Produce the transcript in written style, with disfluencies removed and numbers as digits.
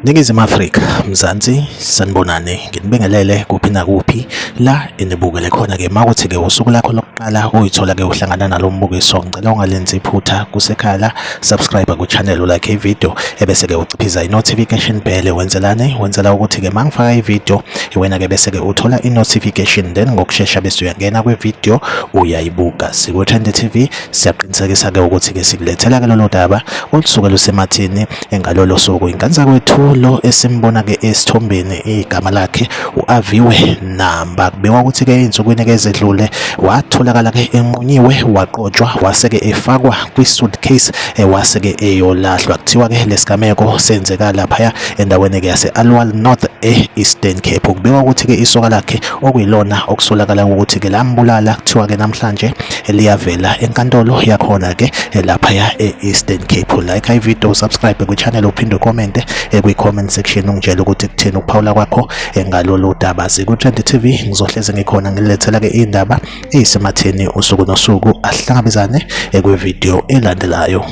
Ningizimu Afrika, Mzansi, sanibonani, nginibingelele kuphi nakuphi la enibukele khona-ke. Makuthi-ke usuku lakho lokuqala uyithola-ke uhlangana nalo mbukiso, ngicela ungalenzi iphutha kusekhaya la, subscribe ku-channel, ulike i-video, ebese-ke uciphiza i-notification bell. Wenzelani? Wenzela ukuthi-ke mangifaka i-video, wena-ke bese-ke uthola i-notification, then ngokushesha bese uyangena kwi-video uyayibuka. Siku-Trend TV, siyaqinisekisa-ke ukuthi-ke sikulethela-ke lolo daba olusuke lusemathini ngalolo suku. Ingane zakwethu, lo esimbona-ke esithombeni igama lakhe u-Aviwe Namba. Kubikwa ukuthi-ke ey'nsukwini-ke ezedlule watholakala-ke enqunyiwe, waqotshwa, wase-ke efakwa kwi-suitcase, wase-ke eyolahlwa. Kuthiwa-ke lesigameko senzeka laphaya endaweni-ke yase-Aliwal North e-Eastern Cape. Kubikwa ukuthi-ke isoka lakhe okuyilona okusolakala ukuthi-ke lambulala, kuthiwa-ke namhlanje liyavela enkantolo yakhona-ke laphaya e-Eastern Cape. Like i-video, subscribe kwi-channel, uphinde ucommente kwi-comment section, ungitshele ukuthi kuthini ukuphawula kwakho ngalolu daba. Siku-Trend TV, ngizohleze ngikhona ngilethela-ke iy'ndaba ey'sematheni usuku nosuku. Ahlangabezane kwi-video elandelayo.